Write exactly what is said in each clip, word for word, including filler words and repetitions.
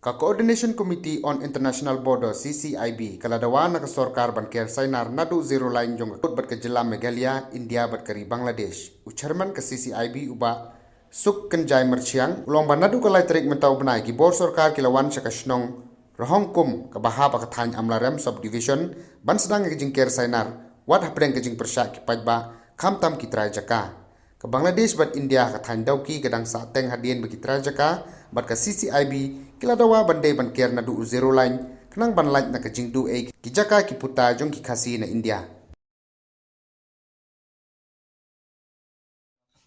Ka Coordination Committee on International Border, C C I B, ka la dawa na ka sorkar ban ker sainar naduh zero line jong ka kut bad ka jylla Meghalaya, India bad ka ri Bangladesh. U chairman ka C C I B, u Bah Suk Kynjai Marchiang, u la ong ba naduh ka lai tarik mynta u bnai ki bor sorkar ki la wan sha ka shnong Rohongkum kaba hap ha ka thaiñ Amlarem Subdivision ban sdang ïa ka jingker sainar wat hapdeng ka jingpyrshah ki paidbah khamtam ki trai jaka. Ka Bangladesh bad India ha ka thaiñ Dawki ka dang sahteng hadien ba ki trai jaka bad ka C C I B ki la dawa ban dei ban ker naduh u zero line khnang ban lait na ka jingduh ei ki jaka ki puta jong ki Khasi na India.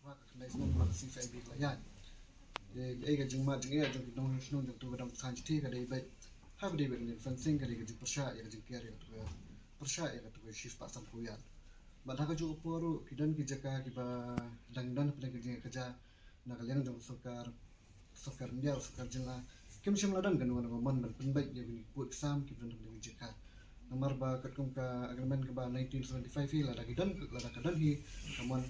Ka khyndai snem ba ka C C I B ka la ïaid. Te kaei ka jingmut jingeh jong ki nongshong shnong jong katu ka dong than shatei ka dei beit, ha ka dei beit ka fencing, ka dei ka jingpyrshah ïa ka jingker ïa katu ka, pyrshah ïa katu ka shispah sanphew ïar. Bad ha kajuh ka por ruh ki don ki jaka kiba dang don hapdeng ka jingïakajia na ka liang jong ka sorkar, sorkar India, sorkar jylla, kim shym la don kano kano ka mon ban pynbeit ïa kine ki pud ki sam kiba don hapdeng ka jaka. Namar ba katkum ka agreement kaba nineteen seventy-five hi, lada ki don, lada ka don hi ka mon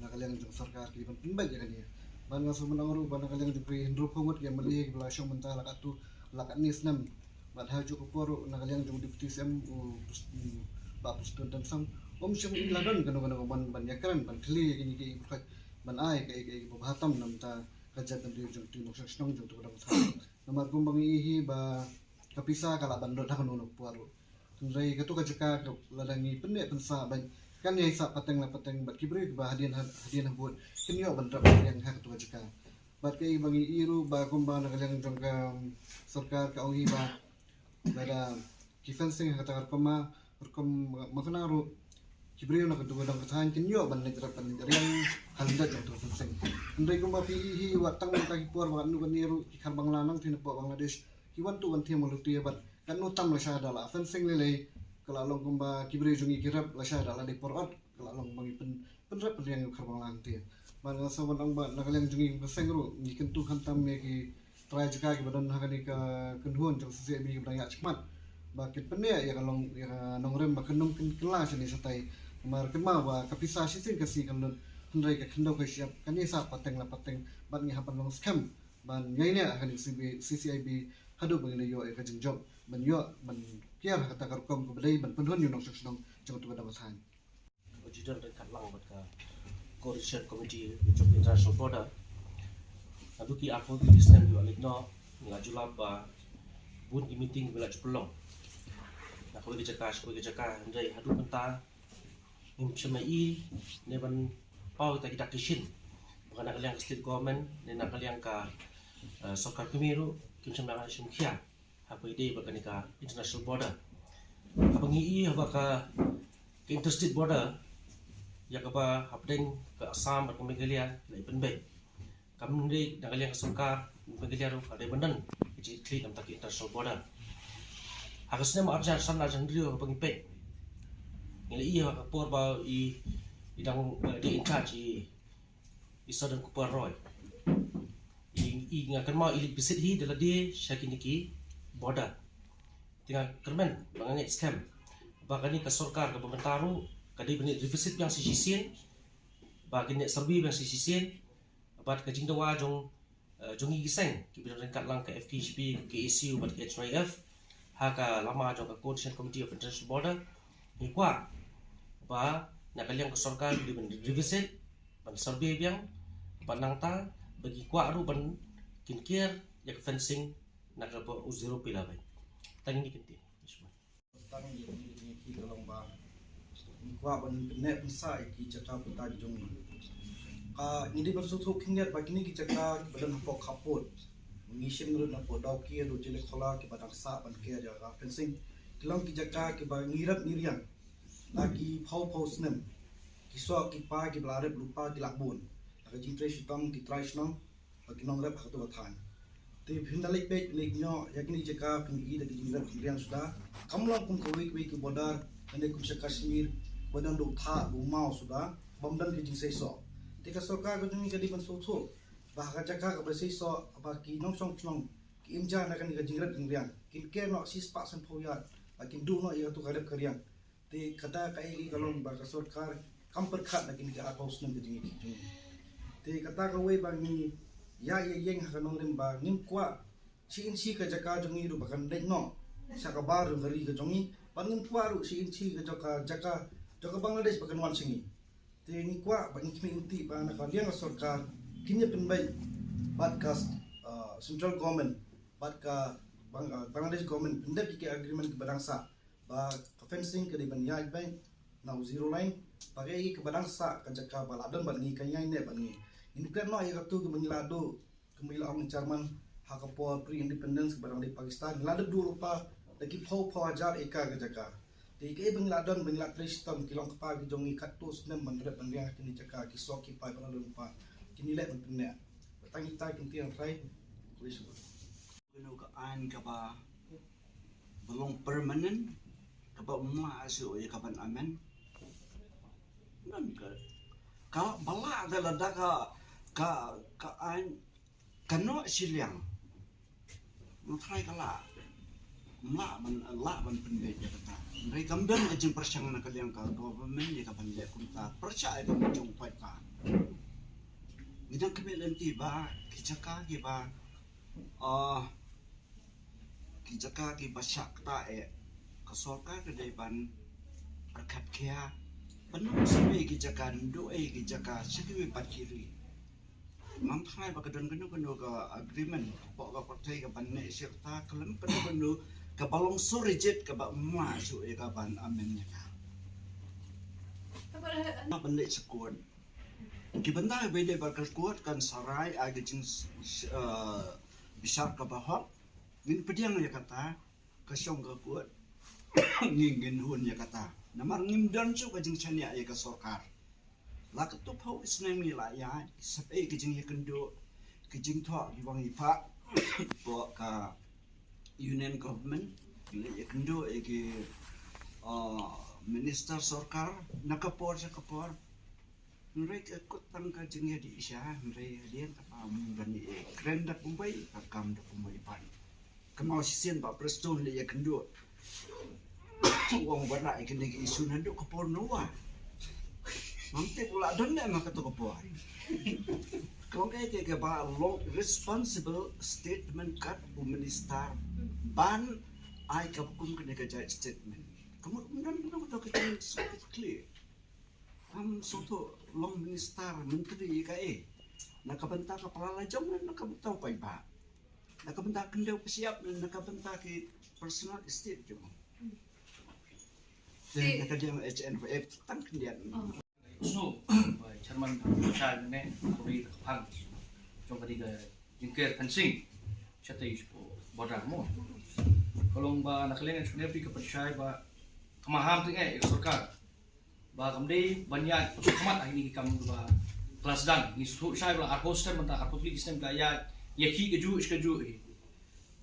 na ka liang jong sorkar ki ban pynbeit ïa kane. Bad nga sngewbha ban ong ruh ba na ka liang jong ki hynriewphew ngut ki M L A kiba la shong mynta la katto la katne snem. Bad ha kajuh ka por ruh na ka liang jong u Deputy C M u Pus-, u Bah Prestone Tynsong, um shym la don kano kano ka mon ban ïakren, ban kylli ïa kine ki, ban ai kaei kaei kaba bha tam na ka bynta ka jaitbynriew jong katu ka nongshong shnong jong katu ka dong than. Namar kumba ngi i hi ba ka pisa ka lah ban dot ha kano kano ka por ruh. Hynrei katu ka jaka ka, lada ngi pynneh pynsah beit, kan ïai sah pateng la pateng bad ki briew kiba hadien ha-, hadien habud kin ïoh ban rep ban riang ha katu ka jaka. Bad kaei ba ngi i ruh ba kumba na ka liang jong ka, um, sorkar ka ong hi ba lada ki fencing ha kata ka rukom ma, rukom ma kane ruh ki briew na katu ka dong ka thaiñ kin ïoh ban leit rep ban leit riang ha lyndet jong katu ka fencing. Hynrei kumba phi i hi, wat tang mynta ki por ba katno katne ruh ki Khar Bangla nangtei napoh Bangladesh ki wan tuh wan thiam ha lynti bad katno tam la shah da la fencing lei lei, ka la long kumba ki briew jong ngi ki rep la shah da la dei por ot, ka la long ba ngi pyn pynrep pynriang ïa u Khar Bangla hangtei. Bad nga sngewbha ban ong ba na ka liang jong ngi kum ka seng ruh ngi kyntu khamtam ïa ki trai jaka kiba don ha kane ka kynhun jong C C I B kiba dang ïaid shakhmat ba kin pynneh ïa ka long, ïa ka nongrim ba kan ym kyn-, kylla shane shatai. Namar kynmaw ba ka pisa shisien ka sngi kan lut, hynrei ka khyndew ka shyiap kan ïai sah pateng la pateng bad ngi hap ban long skhem ban ïaineh ha kane ka C B, C C I B haduh ba ngin ïoh ïa ka jingjop ban ïoh ban kiar ha kata ka rukom kaba dei ban pynhun ïa u nongshong shnong jong katu ka dong ka thaiñ. Ka General Ryngkat Lang bad ka Coordination Committee jong International Border. Naduh ki arphew tylli ki snem kiba la leit noh, ngi la ju lap ba bun ki meeting kiba la ju pynlong na kawei ka jaka sha kawei ka jaka, hynrei haduh mynta ngim shym ïohi ne ban paw kita ki dak ki shin ba na ka liang ka state government ne na ka liang ka, eh, sorkar kmie ruh kim shym la shim khia ha kaba ïadei bad kane ka international border. Haba ngi i haba ka, ka interstate border ïa kaba hapdeng ka Assam bad ka Meghalaya la i pynbeit. Kam dei na ka liang ka sorkar Meghalaya ruh ka dei ban don ka jingkitkhlieh na ka bynta ka international border. Ha ka snem arhajar san arhajar hynriew haba ngi peit, ngi la i ha ka por ba i, i dang, eh, dei in charge i, i Sir Donkupar Roy. I, i nga kynmaw i leit visit hi da lade sha kine ki border. Te nga kyrmen ba nga ngeit skhem ba kane ka sorkar kaba mynta ruh ka dei ban leit revisit biang sa shisien, ba kin leit survey biang sa shisien. Bad ka jingdawa jong, eh, jong ngi ki seng kiba don ryngkat lang ka F K J P, ka K S U bad ka H Y F ha ka lama jong ka Coordination Committee of International Border, ngi kwah ba na ka liang ka sorkar ki dei ban revisit, ban survey biang, bad nangta ba ngi kwah ruh ban kin kiar ïa ka fencing na kaba u zero pillar beit. Tang kine ki ktien. Tang ïa kine ki, ka long ba ngi kwah ban pynneh pynsah ïa ki jaka puta jong ngi. Ka, ngi dei ban sngewthuh khyndiat ba kine ki jaka kiba don hapoh khappud, ngi shim ruh napoh Dawki ruh, Jailekhawla, kiba dang sah ban kiar ïa ka fencing, ki long ki jaka kiba ngi rep ngi riang la ki phew phew snem. Ki soh ki pai kiba la rep lypa ki la bun, la ka jingtrei shitom ki trai shnong bad ki nongrep ha kato ka thaiñ. Te phin da leit peit, leit ñiuh ïa kine ki jaka, phin i da ki jingrep jingriang suda. Kam long kum kawei kawei ki border, lane kum sha Kashmir ba don da u thah da u maw suda, bym don ki jingseisoh. Te ka sorkar ka jong ngi ka dei ban sngewthuh ba ha ka jaka kaba seisoh ba ki nongshong shnong ki im ja na kane ka jingrep jingriang, kin ker noh shispah sanphew ïar, ba kin duh noh ïa kato ka rep ka riang. Te kata kaei ka long ba ka sorkar kam pyrkhat na kine ki arphew snem ka jingïakhih jong ngi. Te kata kawei ba ngi ïa ïeng ha ka nongrim ba ngim kwah shi inchi ka jaka jong ngi ruh ba kan leit noh sha ka bar jong ka ri ka jong ngi, bad ngim kwah ruh shi inchi ka jaka, jaka jong ka Bangladesh ba kan wan sha ngi. Te ngi kwah bad ngi khmih ngi tip ba na ka liang ka sorkar kin ïa pynbeit bad ka, ah, central government bad ka Bang-, ah, Bangladesh government pyndep ïa ki agreement kiba dang sah, ba ka fencing ka dei ban ïaid beit na u zero line, ba kaei kaba dang sah ka jaka ba la don bad ngi kan ïaid ne bad ngi. Ngin klet noh ïa katu kaba ngi la duh, kumba i la ong i chairman, ha ka por pre-independence kaba dang dei Pakistan, ngi la duh lypa da ki phew phew hajar acre ka jaka. Te kaei ba ngi la don ba ngi la trei shitom, ki long kpa ki jong ngi katto snem ban rep ban riang ha kine ki jaka, ki soh ki pai ba la don lypa, kine leh ban pynneh. Ba tang kita ki ktien Trai. Khublei shibun. Kano ka aiñ kaba, ba long permanent, kaba ym lah shuh ïa ka ban amend. Ngan ka, ka ba lah da lada ka, ka, ka aiñ ka noh shiliang. Ngan tharai ka lah, ym lah ban, lah ban pynbeit ïa kata. Hynrei kam don ka jingpyrshang na ka liang ka government ïa ka ban leh kumta. Pyrshah ïa ka mut jong paidbah. Ngi dang khmih lynti ba ki jaka kiba, ah, ki jaka kiba shah ktah eh, ka sorkar ka dei ban pyrkhat khia ban ym shu ei ki jaka, ym duh ei ki jaka sha kiwei pat ki ri. Ngam tharai ba ka don kano kano ka agreement hapoh ka pyrthei ka ban neh shirta khlem kano kano kaba long so rigid kaba ym lah shuh ïa ka ban amend ïa ka. Ka ban leit sha court. Ki bynta ba dei bad ka court kan sa rai ïa ka jing, eh, bishar kaba hok. Ngin pdiang ïa kata, ka shong ka court. Ngin, ngin hun ïa kata. Namar ngim don shuh ka jingshaniah ïa ka sorkar. La katto phew snem ngi la ïaid, sep ei ka jingïakynduh, ka jingthoh ki bang i pha. Hapoh ka Union Government, ngi la ïakynduh ïa ki, ah, minister sorkar, na ka por sha ka por. Hynrei ka kut tang ka jingïadei sha, hynrei hadien kata ym don ei, kren da kumwei, ka kam da kumwei pat. Kynmaw shisien Bah Prestone leit ïakynduh. U ong ba rah ïa kine ki issue naduh ka por Noah. Ngam tip u la don ne em ha kato ka por. Ka long kaei kaei kaba long responsible statement kat u minister ban ai ka kum kane ka jait statement. Ka mut ym don, ym don kato ka jingkitkhlieh. Am sngewthuh long minister, myntri ïa kaei? Na ka bynta ka para lajong ne na ka bynta u paidbah? Na ka bynta khyndew ka shyiap ne na ka bynta ki personal estate jong u? Te na ka liang H N F F tang khyndiat. Sngewbha, Chairman, shai ne, kuri ka phang jong ka dei ka jingker fencing. Shatei sha border mo. Ka long ba na ka liang H N F F ka pynshai ba ka maham teng eh ïa ka sorkar. Ba kam dei ban ïaid shakhmat ha kine ki kam ba ka la sdang. Ngi sngewthuh shai ba la arphew snem mynta, arphew tylli ki snem ka la ïaid, ïakhih kajuh shi kajuh hi.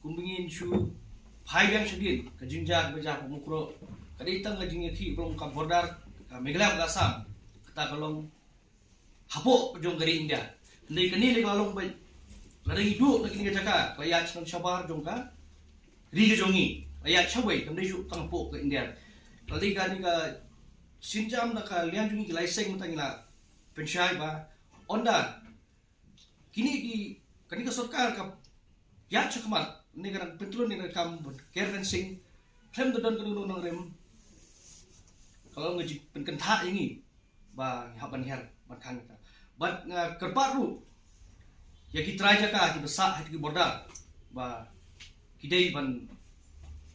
Kumba ngin shu phai biang shadien, ka jingjia kaba jia hapoh Mukroh ka dei tang ka jingïakhih ba long ka border ka Meghalaya bad ka Assam. Kata ka long hapoh jong ka ri India. Hynrei kane lei ka la long ba lada ngi duh na kine ki jaka, ka la ïaid sha shabar jong ka ri ka jong ngi. Ka la ïaid shawei, kam dei shuh tang hapoh ka India. Ka la dei kane ka sienjam na ka liang jong ngi ki lai seng mynta ngi la pynshai ba ynda kine ki, kane ka sorkar ka ïaid shakhmat ne ka dang pyntlun ne ka kam ban ker fencing, khlem da don kano kano nongrim, ka long ka jingpynkyntha ïa ngi ba ngi hap ban hiar ban khang ïa ka. Bad nga kyrpad ruh ïa ki trai jaka kiba sah ha ki border ba ki dei ban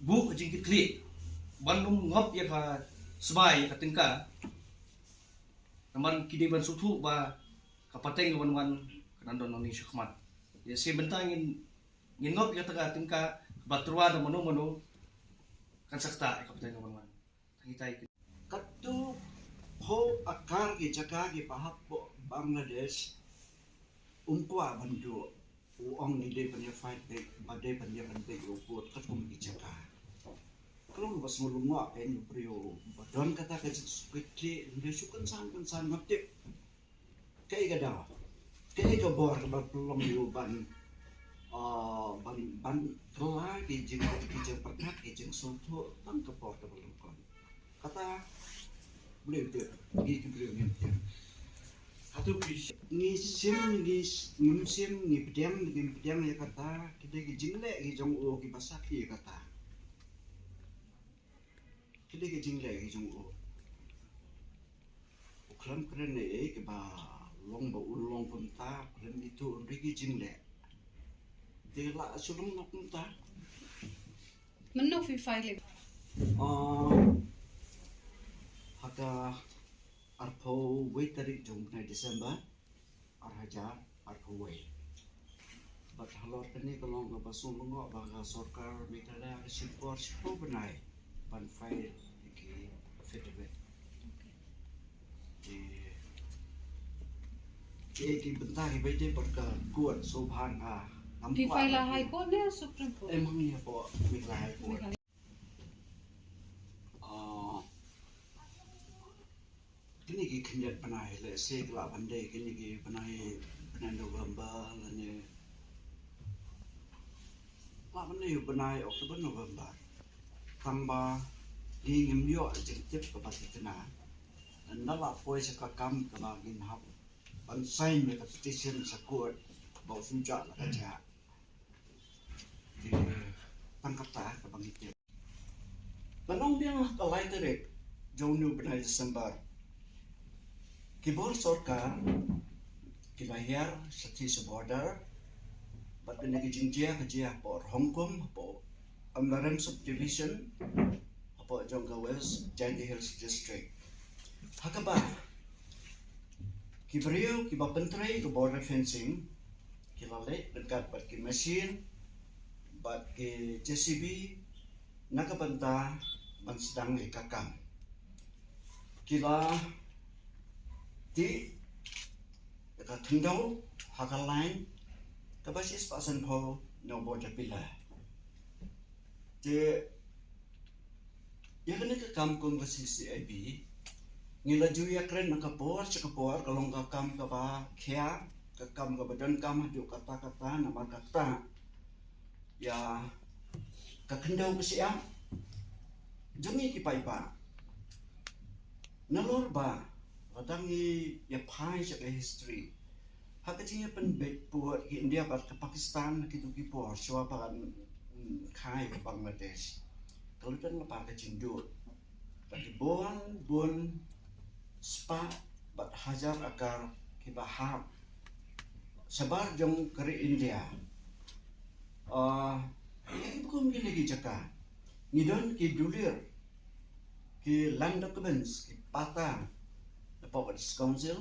buh ka jingkitkhlieh ban ym ngop ïa ka sbai ïa ka tyngka. Namar ki dei ban sngewthuh ba ka pateng ka ban wan ka dang don nangne shakhmat. Ïa shisha mynta ngin, ngin ngop ïa kata ka tyngka ba tyrwa da mano mano kan sa ktah ïa ka pateng ka ban wan. Tang itai. Katto phew akar ki jaka kiba hapoh Bangladesh um kwah ban duh. U ong ngi dei ban ïa fight back, ba dei ban ïa ban beit ïa u vote katkum ki jaka. Ka long ba sngewlyngngoh kein u briew ba don kata ka jingsuki khlieh, hynrei shu kynsan kynsan ngam tip kaei ka daw, kaei ka bor kaba pynlong ïa u ban, ah, ban, ban kylla ki jing, ki jingpyrkhat, ki jingsngewthuh tang ka por kaba lyngkot. Kata, briew te, ngi ki briew ngim tip. Ngi shim, ngi s-, ngim shim, ngi pdiang, ngim pdiang ïa kata, ki dei ki jingleh ki jong u kiba sakhi ïa kata. Ki dei ki jingleh ki jong u. U khlem kren ei ei kiba long ba u long kumta, khlem ithuh ruh ki jingleh. Te la shu long noh kumta. Mynno phi file? Ah, ha ka arphew wei tarik jong u bnai December, ar hajar arphew wei. Bad halor kane ka long kaba sngewlyngngoh ba ka sorkar Meghalaya ka shim por shiphew bnai ban file ïa ki affidavit. Ki, ki, ki bynta kiba ïadei bad ka court, sngewbha nga ngam kwah. Phi file ha High Court ne Supreme Court? Em, hangne hapoh Meghalaya High Court. Meghalaya. Ah, kine ki khyndiat bnai, lehse ki lah ban dei kine ki bnai, bnai November lane lah ban dei u bnai October, November. Tang ba ngi ngim ïoh jingtip kaba thikna. Ynda la poi sha ka kam kaba ngin hap ban sign ïa ka petition sha court ba u shu jah la ka jah. Te tang kata kaba ngi tip. Ban ong biang, ha ka lai tarik jong une u bnai December, ki bor sorkar ki la hiar shathie sha border bad kane ka jingjia ka jia hapoh Rhongkum, hapoh Amlarem Subdivision, hapoh jong ka West Jaintia Hills District. Ha kaba ki briew kiba pyntrei ka border fencing ki la leit ryngkat bad ki machine bad ki J C B na ka bynta ban sdang ïa ka kam. Ki la tih ïa ka khyndew ha ka lain kaba shispah sanphew na u border pillar. Te ïa kane ka kam kum ka C C I B ngi la ju ïakren na ka por sha ka por, ka long ka kam kaba khia, ka kam kaba donkam haduh katta katta, namar kata ïa ka khyndew ka shyiap jong ngi ki paidbah. Nalor ba lada ngi ïa phai sha ka history, ha ka jingïapynbeit pud ki India bad ka Pakistan ha kito ki por shuwa ba kan, mm, kha ïa ka Bangladesh, ka la don lypa ka jingduh ba ki bun bun spah bad hajar akar kiba hap shabar jong ka ri India. Ah, ïa kiba kum kine ki jaka ngi don ki dulir, ki land documents, ki patta na Power Council,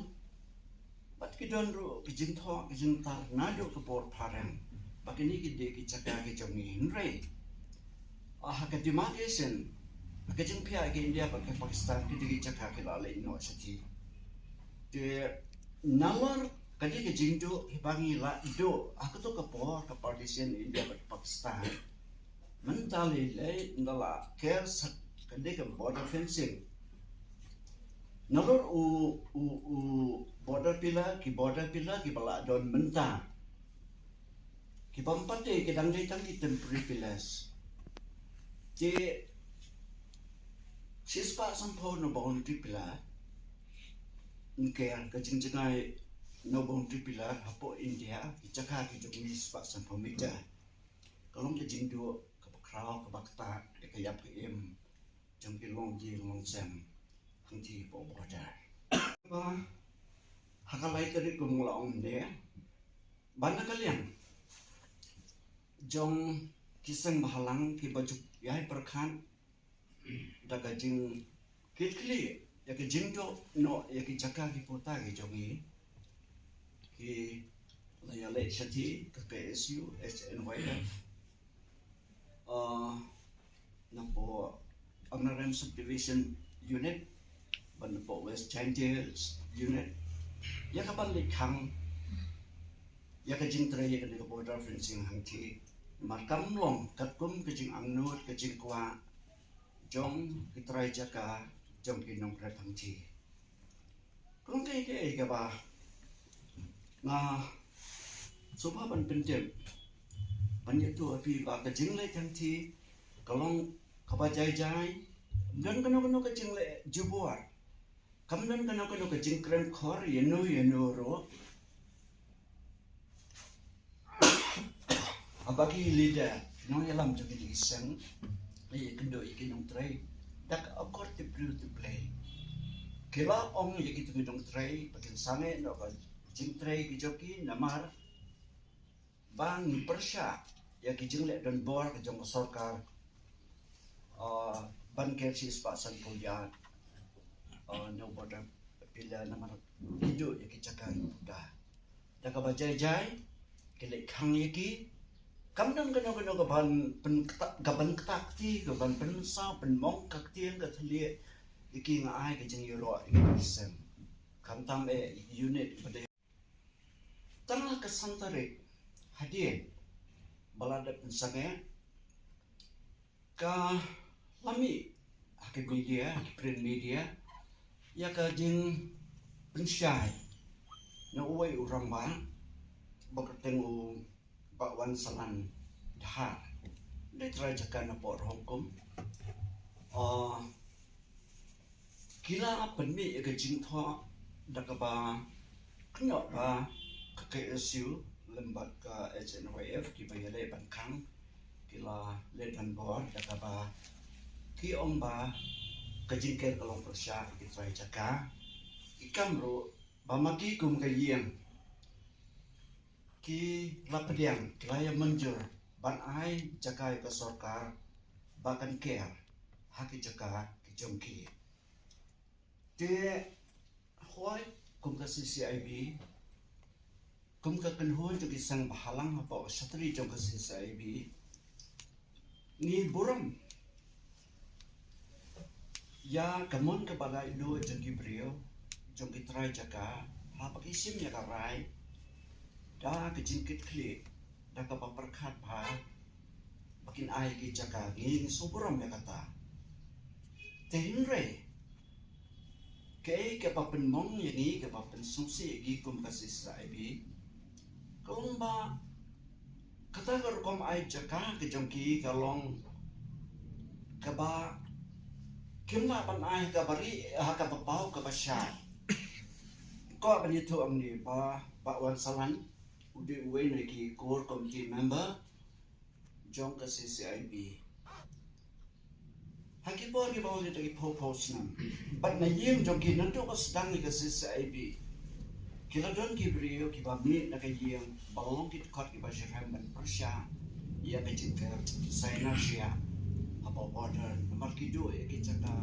bad ki don ruh ki jingthoh ki jingtar naduh ka por phareng ba kine ki dei ki jaka ki jong ngi, hynrei, ah, ha ka demarcation, ha ka jingphiah ka India bad ka Pakistan, ki dei ki jaka ki la leit noh shathie. Te nalor ka dei ka jingduh kiba ngi la duh ha kato ka por ka partition India bad Pakistan. Mynta lei lei ynda la ker sa ka dei ka border fencing. Nalor u, u, u border pillar, ki border pillar kiba la don mynta, ki bym pat dei, ki dang dei tang ki temporary pillars. Te shispah sanphew na boundary pillar, ngi ker ka jingjngai na boundary pillar hapoh India, ki jaka ki jong ngi shispah sanphew meter. Ka long ka jingduh kaba khraw kaba ktah ïa ka ïap ka im jong ki longïing longsem hangtei hapoh border. Ba ha ka lai tarik kum nga la ong mynne, ba na ka liang jong ki seng bhalang kiba ju ïai pyrkhat da ka jingkitkhlieh ïa ka jingduh noh ïa ki jaka ki puta ki jong ngi, ki la ïaleh shathie ka K S U H N Y F, ah, napoh Amlarem Subdivision Unit bad napoh West Jaintia Hills Unit, ïa ka ban leit khang ïa ka jingtrei ïa kane ka border fencing hangtei. Namar kam long katkum ka jingangnud, ka jingkwah jong ki trai jaka, jong ki nongkrep hangtei. Ka long kaei kaei kaba nga sngewbha ban pyntip, ban ïathuh ha phi ba ka jingleh hangtei ka long kaba jai jai. Ym don kano kano ka jingleh jubor. Kam don kano kano ka jingkren khor ïa no ïa no ruh. Haba ki leader, ki nongïalam jong kine ki seng, ïakynduh ïa ki nongtrei da ka akor tip briew tip Blei. Ki la ong ïa kito ki nongtrei ba kin sangeh noh ka jingtrei ki jong ki namar ba ngi pyrshah ïa ki jingleh donbor ka jong ka sorkar. Ah, ban ker shispah sanphew ïa, ah, no border pillar namar ki duh ïa ki jaka ki puta. Da kaba jai jai ki leh khang ïa ki. Kam don kano kano ka ban pynkta, ka ban kta kti, ka ban pynsaw pynmong ka ktien ka thylliej ïa ki. Nga ai ka jingïaroh ïa ki seng, khamtam eh unit ba dei. Tang ha ka san tarik hadien ba la dep pynsangeh, ka la mih ha ki media, ha ki print media, ïa ka jingpynshai na uwei u rangbah ba kyrteng u Bah Wansalan Dhar, dei trai jaka na Port Hongkong. Ah, ki la pynmih ïa ka jingthoh da kaba kynnoh ba ka K S U lem bad ka H N Y F kiba ïaleh ban khang, ki la leh donbor da kaba ki ong ba ka jingker ka long pyrshah ïa ki trai jaka. Ki kam ruh ba ma ki kum ka ïing ki la pdiang, ki la ïa mynjur ban ai jaka ïa ka sorkar ba kan ker ha ki jaka ki jong ki. Te hoi, kum ka C C I B, kum ka kynhun jong ki seng bahalang hapoh ka shatri jong ka C C I B, ngi burom ïa ka mon kaba laitluid jong ki briew, jong ki trai jaka, haba ki shim ïa ka rai da ka jingkitkhlieh, da kaba pyrkhat bha ba kin ai ki jaka. Ngi, ngi sngewburom ïa kata. Te hynrei kaei kaba pynmong ïa ngi, kaba pynsngewsih ïa ngi kum ka C C I B, ka long ba kata ka rukom ai jaka ka jong ki ka long kaba kim lah ban ai ha kaba rieh, ha kaba paw, kaba shai. Ko ban ïathuh hangne ba Bah Wansalan u dei uwei na ki core committee member jong ka C C I B. Ha ki por kiba wan da ki phew phew snem, bad na ïing jong ki, naduh ba sdang ïa ka C C I B, ki la don ki briew kiba mih na ka ïing ba long ki dkhot kiba shitrhem ban pyrshah ïa ka jingker sainar shiah hapoh border namar ki duh ïa ki jaka.